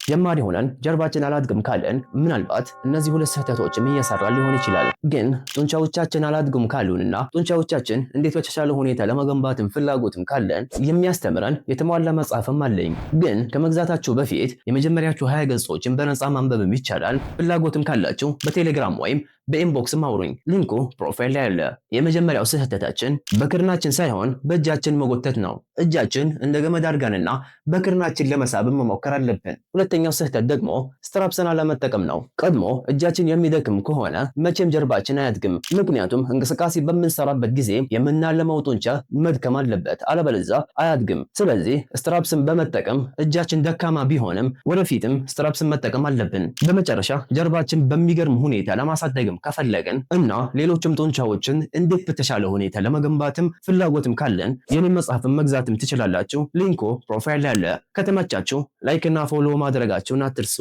ጀማሪ ሆነን ጀርባችን አላድግም ካለን ምናልባት እነዚህ ሁለት ስህተቶችም እየሰራ ሊሆን ይችላል። ግን ጡንቻዎቻችን አላድግም ካሉንና ጡንቻዎቻችን እንዴት በተሻለ ሁኔታ ለመገንባትም ፍላጎትም ካለን የሚያስተምረን የተሟላ መጽሐፍም አለኝ። ግን ከመግዛታችሁ በፊት የመጀመሪያችሁ 20 ገጾችን በነፃ ማንበብም ይቻላል። ፍላጎትም ካላችሁ በቴሌግራም ወይም በ inbox ም አውሩኝ። Link ኡ profile ላይ አለ። የመጀመሪያው ስህተታችን በክርናችን ሳይሆን በእጃችን መጎተት ነው። እጃችን እንደ ገመድ አድርገንና በክርናችን ለመሳብ መሞከር አለብን። ሁለተኛው ስህተት ደግሞ straps ን አለመጠቀም ነው። ቀድሞ እጃችን የሚደክም ከሆነ መቼም ጀርባችን አያድግም። ምክንያቱም እንቅስቃሴ በምንሰራበት ጊዜ የምናለመው ጡንቻ መድከም አለበት፣ አለበለዚያ አያድግም። ስለዚህ straps ን በመጠቀም እጃችን ደካማ ቢሆንም ወደፊትም straps ን መጠቀም አለብን። በመጨረሻ ጀርባችን በሚገርም ሁኔታ ለማሳደግም ከፈለግን እና ሌሎችም ጡንቻዎችን እንዴት በተሻለ ሁኔታ ለመገንባትም ፍላጎትም ካለን የኔን መጽሐፍን መግዛትም ትችላላችሁ። Link ኡ profile ላይ አለ። ከተመቻችሁ like እና follow ማድረጋችሁን አትርሱ።